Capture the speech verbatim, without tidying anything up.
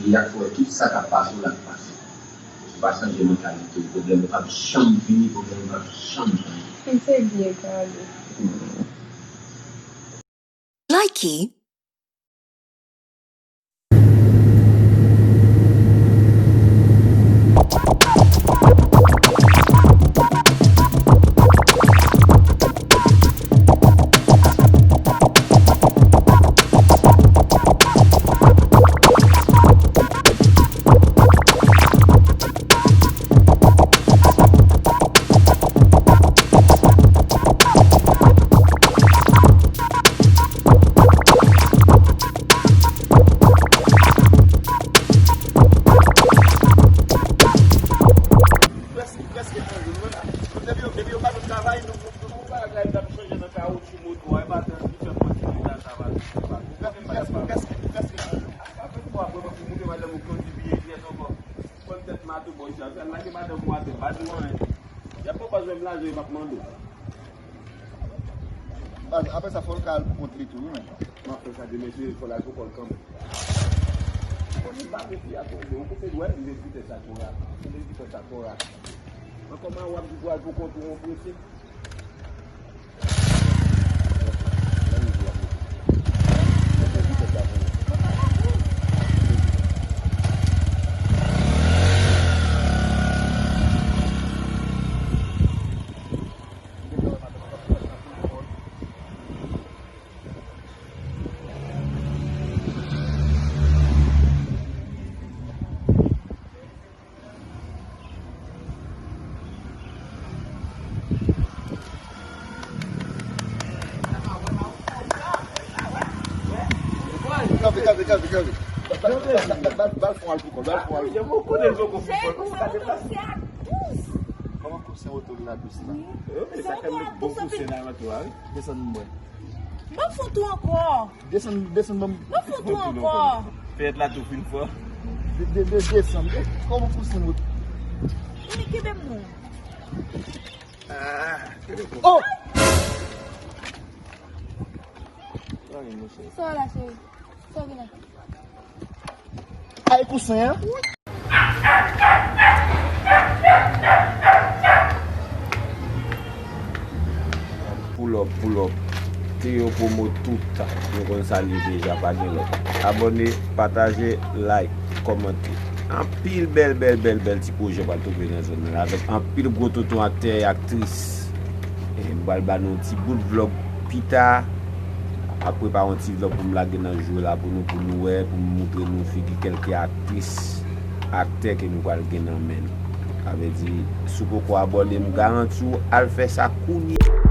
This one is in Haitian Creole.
Y ap fè w tout sa k ap pase w la k pase. Si w pa chanje mantalite w, pwoblèm yo p ap janm fini, pwoblèm yo p ap janm chanje. M se byen pale. Likey. Prèske, prèske nan jou, nou menm, depi yo, depi yo ba nou travay, nou, nou, nou, nou bagay la, nou chanje nan kawotchou moto a, e pa tan, nou fè kontinye nan travay. Prèske, prèske, prèske nan jou. Apre, nou ap wè, pou moute madanm ou kondi biyè nèt ankò. Pran tèt mato bò isit, al lage madanm ou atè, pa di w anyen. Y ap pran baz menm lajan, yo p ap mande w. Baz, apre sa, fò l ka al pou kont li tou, wi, men. M ap fè sa demen, se fò l al pou kò l kanmenm. Konnen m pa konfye a tonbe, yon kote dwèt, m vin kite sa twò rapid. M vin kite sa twò rapid. Ankò, m a w ap di pou al pou kont ou, yon prese. Kanpe, kanpe, kanpe, kanpe. Ba, ba, ba, ba, ba l fon al pou kò, ba l fon al pou kò. Kòman kousyen oto l la dous la? Wi, sa fè bon kousyen la, mwen tou a, wi. Desann mwen. Ban m fon tou ankò. Desann, desann ban m. Ban m fon tou ankò. Pèt la tou fin fò. De, de, de, desann. E, kòman pou sann wot? Vini, kenbe m non. Ah. Oh! Sorry, mon chéri. Sa w la, cheri? Sa w gen la? Ay, kousen an. Pull up, pull up. Théo Promo tout. Nou konn sa li deja, pa gen lòt. Abòne, pataje, like, kòmante. Anpil bèl, bèl, bèl, bèl ti pwojè pral twouve nan zòn nan avèk anpil gwo tonton aktè e aktris. E m pral ba nou yon ti bout vlòg pita. Apre pa yon ti vlòg pou m lage nan jou la pou nou, pou nou wè, pou m moutre nou figi kèlke aktris, aktè ke nou pral gen nan men nou. Sa vle di, si w poko abòne, m garanti w, al fè sa kounye a.